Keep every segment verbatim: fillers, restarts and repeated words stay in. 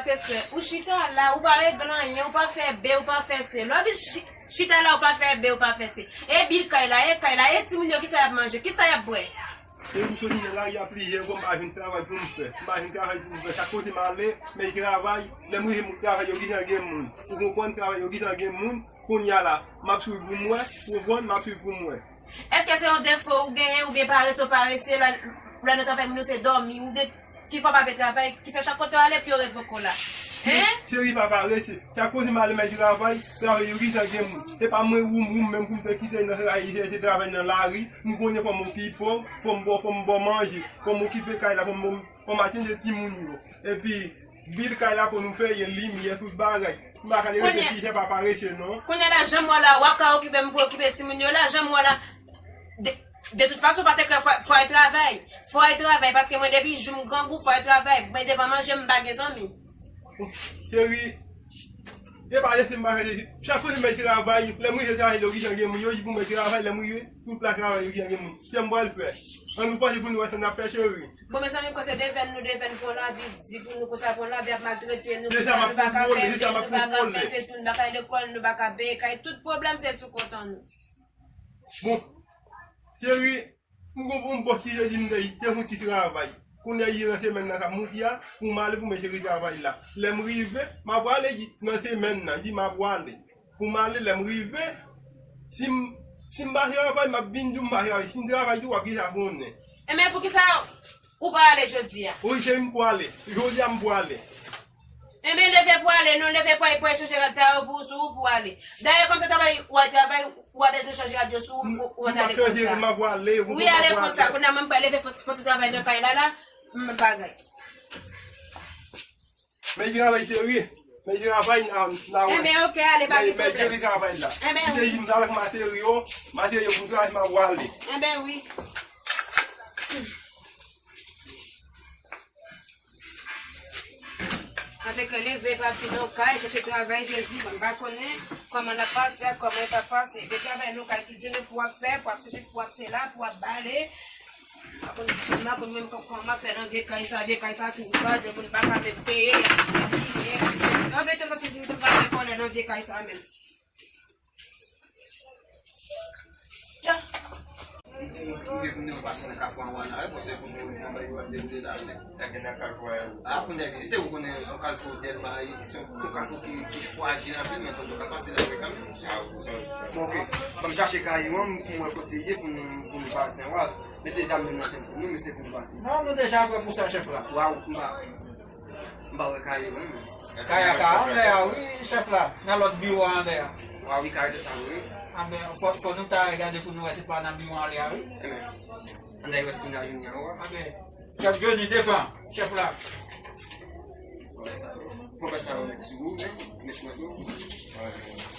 Te krè, ou chita la, ou pa regle anyen, ou pa fè B, ou pa fè C. Lè w vin chi-, chita la, ou pa fè B, ou pa fè C. E bil kay la, e kay la, e timoun yo, kisa y ap manje, kisa y ap bwè? E m soti nan lari a plizyè fwa, m pa jwenn travay pou m fè. M pa jwenn travay pou m fè. Chak kote m ale, men travay, lè m rive travay yo gentan gen moun. Ou konprann, travay yo gentan gen moun. Kounye a la, m ap swiv pou m wè, ou konprann, m ap swiv pou m wè. Èske se yon defo ou genyen oubyen parese w parese, lè, lè nan travay moun yo se dòmi, ou gen ki fè w pa vle travay, ki fè chak kote w ale pou yo revoke w la? Hein? Cheri, pa parese. Chak kote m ale m al travay, travay yo gentan gen moun. Se pa mwen woum woum menm pou m te kite nan travay, se travay nan lari. M konnen fò m okipe w, fò m ba w, fò m ba w manje, fò m okipe kay la, fò m, fò m atende timoun yo. Epi, bil kay la fò nou peye, limyè, tout bagay. M pa ka reflechi, se pa parese non. Kounye a la, jan m wè w la, w ap ka okipe m pou okipe timoun yo la, jan m wè w la. De, de tout fason, pa te kwè fò, fò al travay. Fò al travay, paske mwen depi jou m grangou, fò al travay. Mwen devan manje, m pa gen zanmi. Cheri, e pa lese m pa fè, chak kote m al travay, lè m rive travay, yo gentan gen moun, yo di pou mwen travay, lè m rive, tout plas travay, yo gentan gen moun. Kisa m pral fè? Ann nou panse pou nou wè sa n ap fè, cheri. Bon, mezanmi, konsa devèn nou, devèn pou yon lavi di pou nou, konsa pou yon lavi ap maltrete nou, konsa nou pa ka fè, nou pa ka fè, se tou, nou pa ka al lekòl, nou pa ka peye kay, tout pwoblèm se sou kont an nou. Bon, cheri, m gon, m gon bòs ki te di m te, te fouti travay. Kounye a, nan semèn nan k ap moute a, pou m ale pou m eseye travay la. Lè m rive, m ap prale di, nan semèn nan, di m ap prale. Pou m ale, lè m rive, si m, si m pa travay, m ap vin di w m pa travay. Si m travay tou, w ap gentan konnen. Enben, poukisa ou pa ale jodi a? Wi, cheri, m prale. Jodi a, m prale. Enben, leve pou ale, non, leve pou ale, pou al chanje rad sa yo pou, sou ou pou ale. Dayè, kòm se travay, w al travay, w a bezwen chanje rad yo sou ou, ou, ou pa ta ale konsa. Wi, ale konsa. Kounye a, mwen, m pral leve fò, fò ti travay nan kay la, la, m bagay. Men travay, cheri. Men travay, nan, nan, enben, ok, ale, pa gen pwoblèm. Men travay la. Enben, wi. Kite m talè ak materyo, materyo pou travay, m ap prale. Enben, wi. An te ke leve pati nan kay, chèche travay, Jezi, mwen pa konnen kòman l ap pase, kòman l ap pase. De travay nou kay tout jounen pou w ap fè, pou w ap sesi, pou w ap sela, pou w ap bale. M pa konn, m pa konn menm kòman m ap fè nan vye kay sa, vye kay sa fin kraze, moun pa ka menm peye, y ap fè pye. An verite, m santi m pa fè kòlè nan vye kay sa menm. Mwen gen pou mwen pase nan Kafou Anwana, wi, paske pou mwen, mwen bay yon deroule la, men. Nèg gen nan Kafou a, wi. A, pou nèg vizite, ou konnen, se yon kafou Dèlma, se yon kafou ki, ki fwaji anpil, men tonton ka pase la, wi, kanmenm. A, wi, sa, wi. Bon, ok. Ban m chache kay ou an, pou m wè kote l ye, pou m, pou m pase, wa. Mete zam nou nan sèvis nou, mesye, pou nou pase. Non, nou deja prè pou sa, chèf la. Waw, m pa, m pa wè kay ou, non. Kay a ka anlè a, wi, chèf la. Nan lòt biwo a anlè a. Waw, wi, kay de sa, wi. Anben, fò, fò nou ta gade pou nou wè si pa nan biwo anlè a, wi. Enben, ann al wè si n ka jwenn li an, wi. Anben, chèf Johnny, devan, chèf la. Bon, sa, bon, sa, mèsi, wi, men, mèsi, mèsi.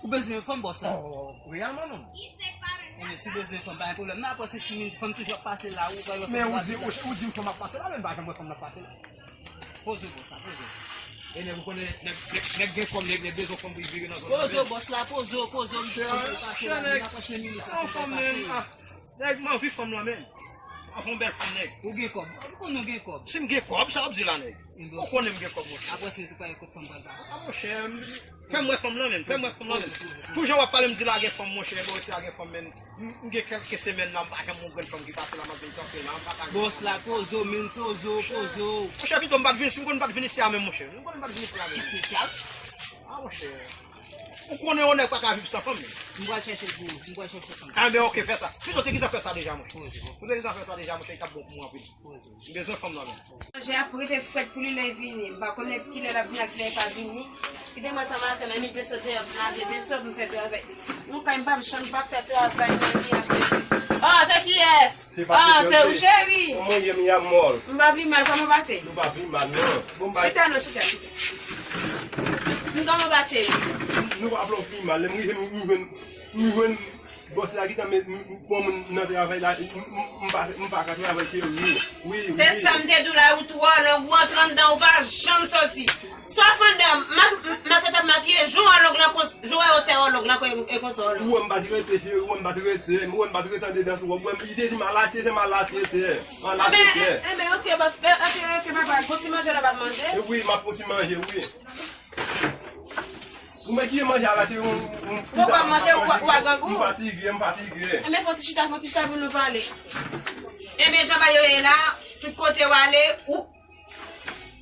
Ou bezwen yon fanm, bòs la? Oh, reyèlman, non. Ebyen, si w bezwen yon fanm, pa gen pwoblèm. Men apre, se si fanm toujou ap pase la, ou pa wè fanm. Men ou di, ou, ou di m fanm ap pase la, men m pa janm wè fanm nan pase la. Poze w, bòs la, poze w. E nèg, ou konnen, nèg, nèg, nèg gen kòb, nèg, nèg bezwen fanm pou l vire nan zòn nan. Poze w, bòs la, poze w, poze w, m te pase la, men apre senk minit, fanm pase. Nèg, m anvi fanm lan menm. Anvan bèl fanm nèg. Ou gen kòb. Ou konnen w gen kòb. Si m gen kòb, sa w ap di la nèg. Ou konnen m gen kòb, monchè. Apre se tou pa ekot fanm pral pase. A, monchè, fè m wè fanm lan menm, fè m wè fanm lan menm. Pou jan w ap pale m di la gen fanm, monchè, bò isi a gen fanm, men m, m gen kèlke semèn la, m pa janm wè yon grenn fanm ki pase la, m ap vin kanpe la, m pa ka. Bòs la, poze w, men poze w, poze w. Monchè, pito m pa t vin, si m konn m pa t vin isi a menm, monchè. M konn m pa t vin isi a menm. Espesyal. A, monchè. Ou konnen yon nèg pa ka viv san fanm, men. M pral chèche l pou ou. M pral chèche fanm. A, men ok, fè sa. Si w te gentan fè sa deja, monchè. Poze w. Si w te gentan fè sa deja, monchè, li t ap bon pou mwen anpil. Poze w. M bezwen fanm nan, men. Manje ap rete frèt pou li lè l vini. M pa konnen kilè l ap vini ak kilè l pa vini. Kite mwen ansanm avè m, men m te sot deyò, m lave veso, m fè travay. Yon kay m p ap janm pa fè travay nan li a, se. Oh, se kiyès? Se pa... Ah, se ou, cheri? Kòman w ye, mi amor? M pa pi mal, kòman w pase? Nou pa pi mal, non. Bon, bay. Chita non, chita, chita. M kòman w pase? Nou pa pi mal. Lè m rive, m, m jwenn, m jwenn Bòs la gentan met m- m- pran moun nan travay la, m- m- m pa- m pa ka travay, cheri. Wi, wi. Se sa m te di w la, ou twò long, ou antre anndan, ou pa janm soti. Sòf anndan, m- m- m- mak ap makiye, jou an long nan, jou wè otè an long nan, e konsa an long. Ou wè m pa t rete, cheri, ou wè m pa t rete, ou wè m pa t rete andedan sou wòb, ou wè m, li te di m al achte, se m al achte, se m al achte, se. Enben, enben, ok, bòs, eh, ok, ok, papa, gon ti manje la w ap manje? E wi, m ap fè yon ti manje, wi. Ou mèt kite manje a la, se yon, yon... Ou pa manje, ou, ou a grangou? M fatige, m fatige. Enben, fè yon ti chita, fè yon ti chita pou nou pale. Enben, jan bagay yo ye la, tout kote w ale, ou,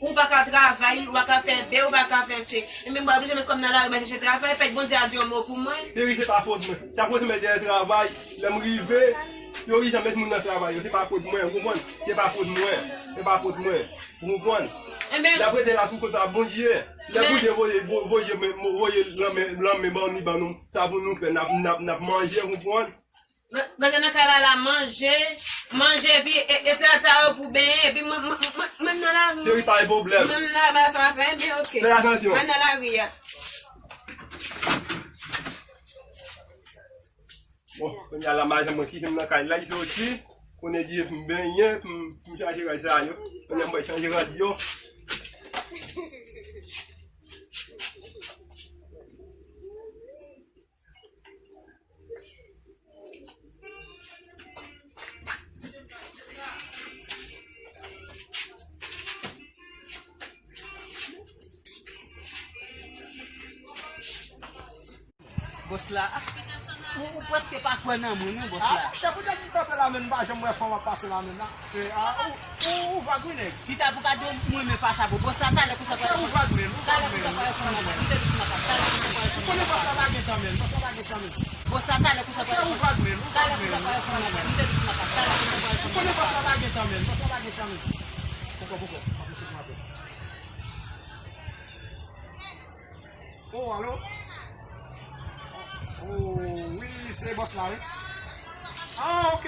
ou pa ka travay, ou pa ka fè be, ou pa ka fè se. Enben, m oblije met kò m nan lari, m al chèche travay, pèt Bondye a di yon mo pou mwen. Cheri, se pa fòt mwen. Sa kote mwen dèyè travay, lè m rive, yo rive met moun nan travay yo, se pa fòt mwen, ou konprann? Se pa fòt mwen, se pa fòt mwen. Ou konprann? Enben, n ap rete la sou kont a Bondye. Lè Bondye voye, vo- voye, men- mo- voye lanmen, lanmen ban ni ban nou, sa pou nou fè, n ap, n ap, n ap manje, ou konprann? Gade nan kay la, la manje, manje, epi e- e trata yo pou benyen, epi mwen, mwen, mwen, mwen nan lari. Cheri, pa gen pwoblèm. Mwen nan lari, sa va fè, enben, ok. Fè atansyon. Mwen nan lari a. Bon, kounye a la, madanm mwen kite m nan kay la, li soti. Konnen di pou m benyen, pou m, pou m chanje rad sa yo. Kounye a m pral chanje rad yo. Bòs la, ah, ou, ou prèske pa kwè nan mwen, non, bòs la. Ah, se poutèt m kanpe la, men m pa janm wè fanm ap pase la, men la. E, ah, ou, ou, ou vag, wi, nèg. Pita pou gade, ou renmen fache avè w. Bòs la, talè konsa pral. Ou vag, men, ou vag, men. Talè konsa pral fanm nan, men. M te di fanm nan, talè konsa pral fanm nan. Ou konnen bòs la pa gen tan, men. Bòs la pa gen tan, men. Bòs la, talè konsa pral fanm nan. Ou vag, men, ou vag, men. Talè konsa pral fanm nan, men. M te di fanm nan, talè konsa pral fanm nan. Ou konnen bòs la pa gen tan, men. Bòs la pa gen tan, men. Poukò, poukò? Poukò, poukò? Oh, alo? Oh, wi, se bòs la, wi. Ah, ok.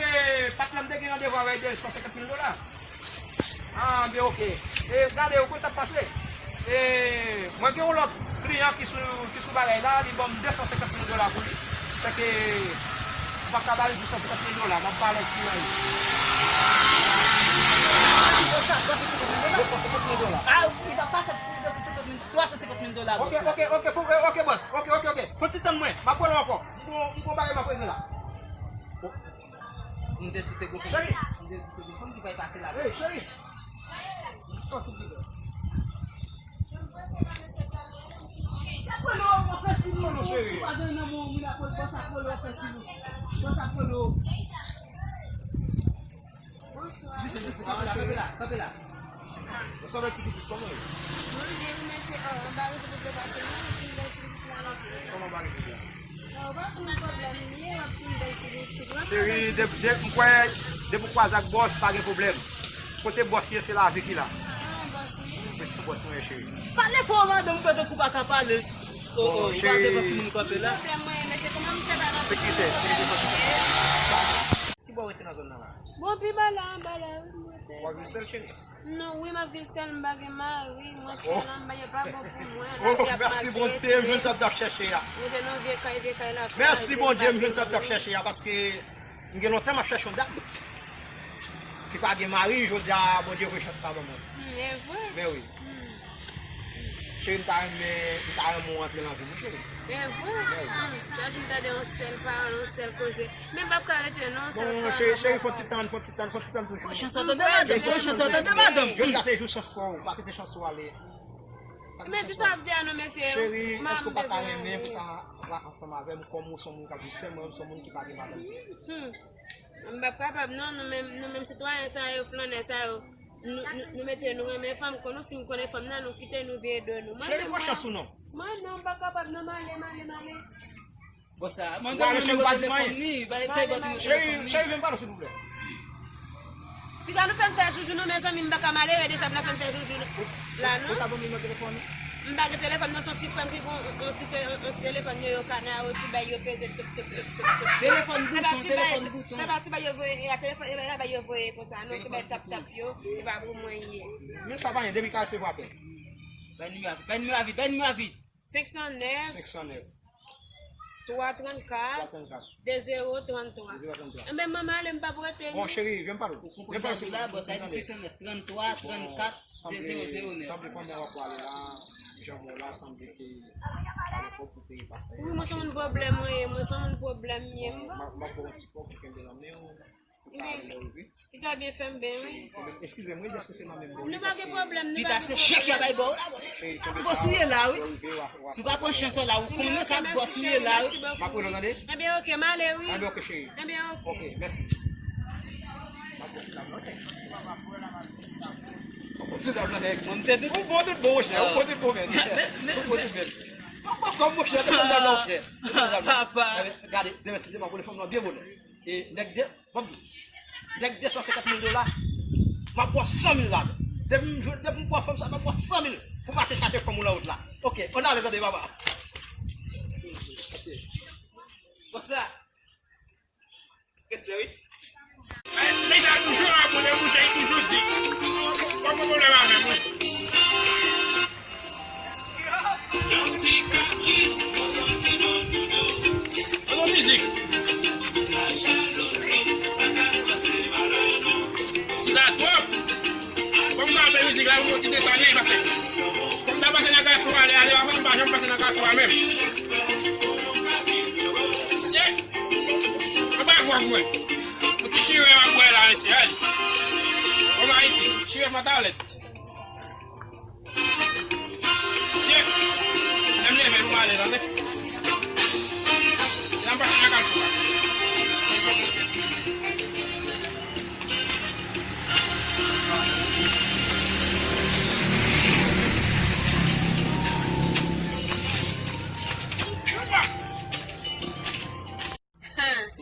Patnè m te gen randevou avè l de san senkant mil dola. Ah, byen, ok. E, gade, ou konn sa k pase? E, mwen gen yon lòt kliyan ki sou, ki sou bagay la, li ban m de san senkant mil dola pou li. Sèke, m pa ka ba li de san senkant mil dola, m ap pale ak kliyan yo. Twa san senkant mil dola. Ah, li pa, pa fè pou de san senkant mil, twa san senkant mil dola. Ok, ok, ok, ok, bòs. Ok, ok, ok. Fò ti tann mwen. M ap rele w ankò. M gon, m gon bagay m ap regle la. Oh. M te di te gon fanm. Cheri. M te di te gon fanm ki pral pase la. Hey, cheri. Fò ti tann. Cheri. Bonswa. Jis, jis, kanpe la, kanpe la, kanpe la. Bonswa, mèsi pitit, kòman w ye? Mwen byen, wi, mèsi. Oh, m pa rete pou pase non, m fin bèl pitit la rete. Kòman w pa rete la? Oh, pa gen pwoblèm, li ye, w ap fin bèl pitit. Cheri, de, de, m kwè, depi w kwaze ak bòs, pa gen pwoblèm. Kote bòs ye, se lavi ki la. Ah, bòs li ye? Mwen se bòs mwen, cheri. Pale fò, madanm, fè tankou w pa ka pale. Oh, oh, ou pa devan ki moun kanpe la? Pwoblèm mwen, mèsi, kòman misye pa kanpe? Sekirite, sekirite, sekirite. Ki bò w rete nan zòn nan la? Bon, pi ba la, anba la, wi, m rete. W ap viv sèl, cheri? Non, wi, m ap viv sèl, m pa gen mari, mwen sèl anba, yo pa bon pou mwen, lavi ap maltrete. Oh, mèsi Bondye, m jwenn sa m t ap chèche a. Mwen te nan vye kay, vye kay la kraze, m pa gen moun. Mèsi Bondye, m jwenn sa m t ap chèche a, paske m gen lontan m ap chèche yon dam ki pa gen mari, jodi a Bondye voye chans sa ban mwen. Hmm, e vre? Men wi. Hmm. Cheri, m ta renmen, m ta renmen w antre nan vi m, cheri. E vre? Men wi. Hmm, chak jou m tande yon sèl pawòl, yon sèl koze. Men m p ap ka rete non, sèl pawòl. Bon, cheri, cheri, fò ti tann, fò ti tann, fò ti tann toujou. Pran chans ou, tande madanm, pran chans ou, tande madanm. Jodi a se jou chans pa w, pa kite chans ou ale. Men di sa w ap di a non, mesye. Cheri, èske w pa ta renmen pou ta ansanm avè m, kòm ou se yon moun k ap viv sèl, mwen menm se yon moun ki pa gen madanm. Hmm. M p ap kapab non, nou menm, nou menm sitwayen sa yo, flannè sa yo, nou, nou, nou mete nou renmen fanm, kon nou fin konnen fanm nan, nou kite nou vire do nou. Cheri, pran chans ou non. Mwen non, m pa kapab non, m ale, m ale, m ale. Bòs la, mande l nimewo telefòn li, bay, fè bòs nimewo telefòn li. Cheri, cheri, vin pale, silvouplè. Piga nou fè m fè joujou non, mezanmi, m pa ka malere deja pou n ap fè m fè joujou la non. Ou ta ban m nimewo telefòn ou? M pa gen telefòn non, se yon ti frè m ki gen yon, yon ti, yon, yon ti telefòn yo, yo kana, yo ti bay yo peze, tip, tip, tip, tip, tip. Telefòn bouton, telefòn bouton. Se pa ti bay yo voye, e a telefòn, e a bay yo voye konsa non, ti bay tap, tap yo, e pa pou mwen ye. Men sa pa anyen, depi ka resevwa apèl. Bay nimewo a vit, bay nimewo a vit, bay nimewo a vit. Senk san nèf. Senk san nèf. Twa trannkat, de zewo trannntwa. De zewo trannntwa. Enben, manman, ale, m p ap rete, non. Bon, cheri, vin pale. Ou konprann sa di la, bò, sa di senk san nèf, trannntwa, trannkat, de zewo zewo nèf. Sanble fanmi w ap pale la, jan mwen la, sanble ke a lekòl pou te pase. Wi, mwen se yon pwoblèm, mwen ye, mwen se yon pwoblèm, m ye. M ap ba w yon ti kòb pou kenbe nan men w. Li ta byen fè m byen, wi. Eskize m, wi, èske se nan menm bò? Nou pa gen pwoblèm, nou pa gen pwoblèm. Pita se chèk y a bay ba w la, bò. Bòs ou ye la, wi. Si w pa pran chans la, ou konnen sa k bòs ou ye la, wi. M ap rele w tande. Enben, oke, m ale, wi. Enben, oke, cheri. Enben, oke. Oke, mèsi. M ap rele w tande. Ou bon tout bon, monchè. Ou bon tout bon, men. Ou bon tout bon. Kòm monchè, te konn sa, monchè. Papa. Gade, demen, si se m ap rele fanm nan byen bonè. E nèg de, ban m di, nèg de san senkant mil dola, m ap ba w san mil ladan. Depi m jwenn, depi m pran fanm sa, m ap ba w san mil pou m achte chache fanm ou nan wout la. Oke, ann ale tande, papa. Bòs la. Respè, wi. Nèg sa toujou ap boule bouch, li toujou di. Pa gen pwoblèm avè m, wi. Yon ti kapris, yon santiman doudou. Yon mizik. Sila twòp. Kòm nan apre mizik la, yon ti desann, li pase. Kòm ta pase nan Kafou, ale, ale, pa janm pase nan Kafou a menm. Se, anba gwòg mwen. Yon ti chire w ap bwè la, mesye, ale. Kòm Ayiti, chire matalèt. Mesye, lè m leve, nou ale, tande. Lè m pase nan Kafou a.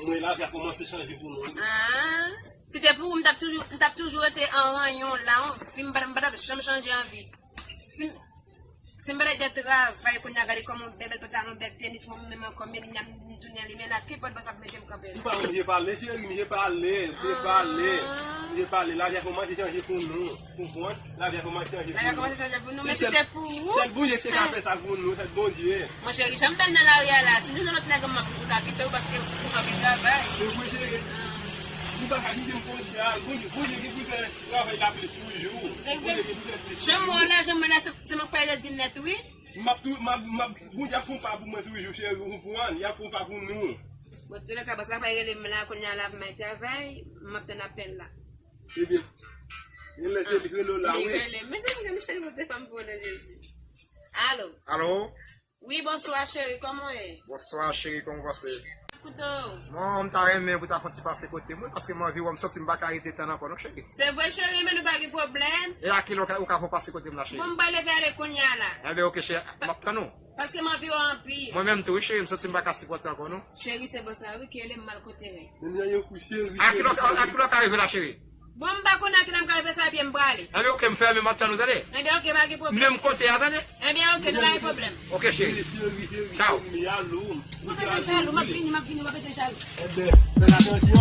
Mwen, lavi a kòmanse chanje pou nou, wi. Ah, si te pou ou, m t ap toujou, m t ap toujou rete an ranyon la, wi. M pa, m pa t ap janm chanje anvi. Si, si m pa t ap travay kounye a, gade kòman yon bèl, bèl pantalon, bèl tenis, mwen menm ankò, men li, m tounen li, men la, ki pòt bòs ap mete m kanpe la? M pa konn byen pale, cheri, m byen pale, m byen pale, m byen pale, lavi a kòmanse chanje pou nou. Konprann? Lavi a kòmanse chanje pou nou. Lavi a kòmanse chanje pou nou, men si te pou ou. Sèl Bondye ki te ka fè sa pou nou, sèl Bondye. Mon cheri, jan m bèl nan lari a la, si nou nan lòt nèg, m ap pou ta kite w paske ou anvi travay. Men mwen, cheri, nou pa ka kite m konsa, Bondye, Bondye ki pou fè travay la plis toujou. Bondye ki pou fè plis toujou. Jan m wè w la, jan m wè w la, se, se mwen k pral redi m nèt, wi. M ap tou, m ap, m ap, Bondye ap fè yon pa pou mwen toujou, cheri, ou konprann? Li ap fè yon pa pou nou. Bon, toulèka, bòs la pral rele m la, kounye a la, pou m al travay, m ap tann apèl la. Ebyen, gen lè se li k rele w la, wi. Li rele m. Mezanmi, gade cheri, mwen te fè m pou non Jezi. Alo. Alo? Wi, bonswa, cheri, kòman w ye? Bonswa, cheri, kòman w pase? Koute w. Bon, m ta renmen pou ta fè yon ti pase kote mwen, paske m anvi wè, m santi m pa ka rete tann ankò, non, cheri. Se vre, cheri, men nou pa gen pwoblèm. E a kilè ou ka, ou ka fè yon pase kote m la, cheri? Bon, m pral leve ale kounye a la. Enben, oke, cheri, m ap tann ou. Paske m anvi w anpil. Mwen menm tou, wi, cheri, m santi m pa ka sipòte ankò, non. Cheri, se bòs la, wi, ki rele m mal kote rèy. Men li anyen kou cheri. A kilè, a, a kilè w ka rive la, cheri? Bon, m pa konnen a kilè m ka rive sa, epi m prale. Enben, oke, m fèmen, m ap tann ou, tande? Enben, oke, pa gen pwoblèm. Menm kote a, tande? Enben, oke, nou pa gen pwoblèm. Oke, cheri. Cheri, cheri, cheri, cheri, cheri, m ye alò. Ou pa bezwen chalou, m ap vini, m ap vini, ou pa bezwen chalou. Enben, fè atansyon.